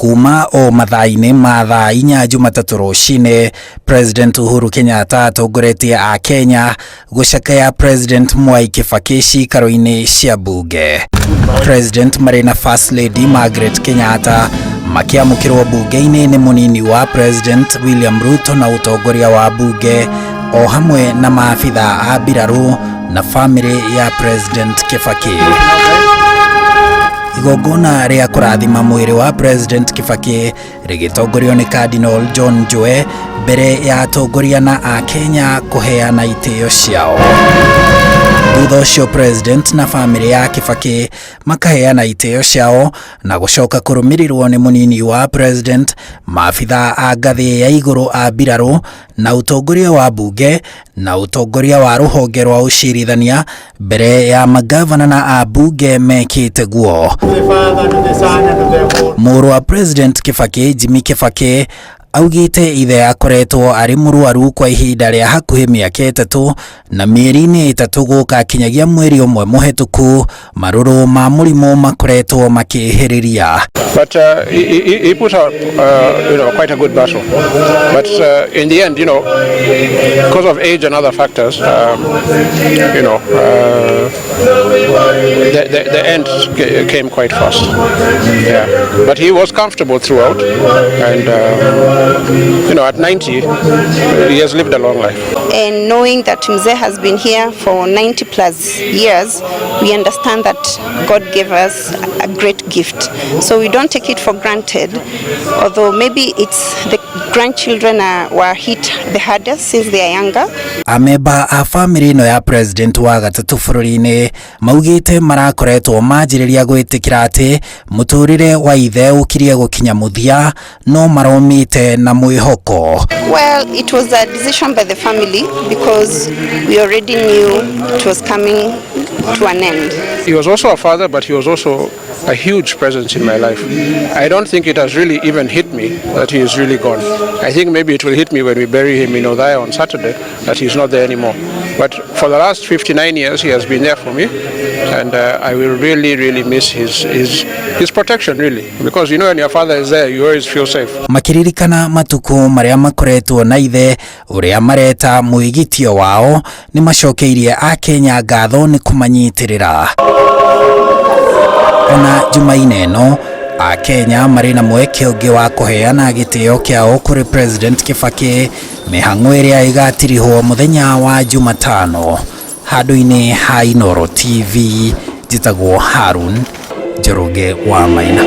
Kuma o mathaa-inĩ ma thaa 4 Jumatatũ rũcinĩ, President Uhuru Kenyatta atongoretie a Kenya gũcakaya President Mwai Kibaki ciikaro-inĩ cia mbunge. President marĩ na First Lady Margaret Kenyatta makĩamũkĩrwo mbunge-inĩ nĩ mũnini wa President William Ruto na ũtongoria wa mbunge o hamwe na maabitha a mbirarũ na famĩlĩ ya President Kibaki. Igongona rĩa kũrathima mwĩrĩ wa President Kibaki rĩgĩtongorio nĩ Cardinal John Njue mbere ya atongoria na a Kenya kũheana itĩo ciao. Thutha ũcio President na famĩlĩ ya Kibaki makaheana itĩo ciao na gũcoka kũrũmĩrĩrwo nĩ mũnini wa President, maabitha a ngathĩ ya igũrũ a mbirarũ na ũtongoria wa mbunge na ũtongoria wa rũhonge rwa ũcirithania mbere ya magavana na ambunge mekĩte guo. Mũrũ wa President Kibaki, Jimmy Kibaki, augĩte ithe akoretwo arĩ mũrwaru kwa ihinda rĩa hakuhĩ mĩaka 3 na mĩeri-inĩ 3 gũka kinyagia mweri 1 mũhetũku marũrũ ma mũrimũ makoretwo makĩhĩrĩria. But he put out quite a good battle. But in the end, because of age and other factors, the end came quite fast. Yeah. But he was comfortable throughout, and at 90, he has lived a long life. And knowing that Mzee has been here for 90 plus years, we understand that God gave us a great gift. So we don't take it for granted, although maybe it's the grandchildren were hit the hardest since they are younger. Amemba a famĩlĩ ĩno ya President wa gatatũ bũrũri-inĩ maugĩte marakoretwo manjĩrĩria gwĩtĩkĩra atĩ mũtũrĩre wa ithe ũkirie gũkinya mũthia no maromĩte na mwĩhoko. Well, it was a decision by the family because we already knew it was coming to an end. He was also a father, but he was also a huge presence in my life. I don't think it has really even hit me that he is really gone. I think maybe it will hit me when we bury him in Othaya on Saturday, that he's not there anymore. But for the last 59 years, he has been there for me, and I will really, really miss his protection, really. Because when your father is there, you always feel safe. Makiririkana matuku marĩa makoretwo na ithe ũrĩa mareta mwĩgitio wao nĩ macokeirie a Kenya ngatho nĩ kũmanyitĩrĩra. Ona Jumaine ĩno a Kenya marĩ na mweke ũngĩ wa kũheana gĩtĩo kĩao kũrĩ President Kibaki mĩhang'o ĩrĩa ĩgatirihwo mũthenya wa Jumatano handũ-inĩ ha Inooro TV. Njĩtagwo Harun Njoroge wa Maina.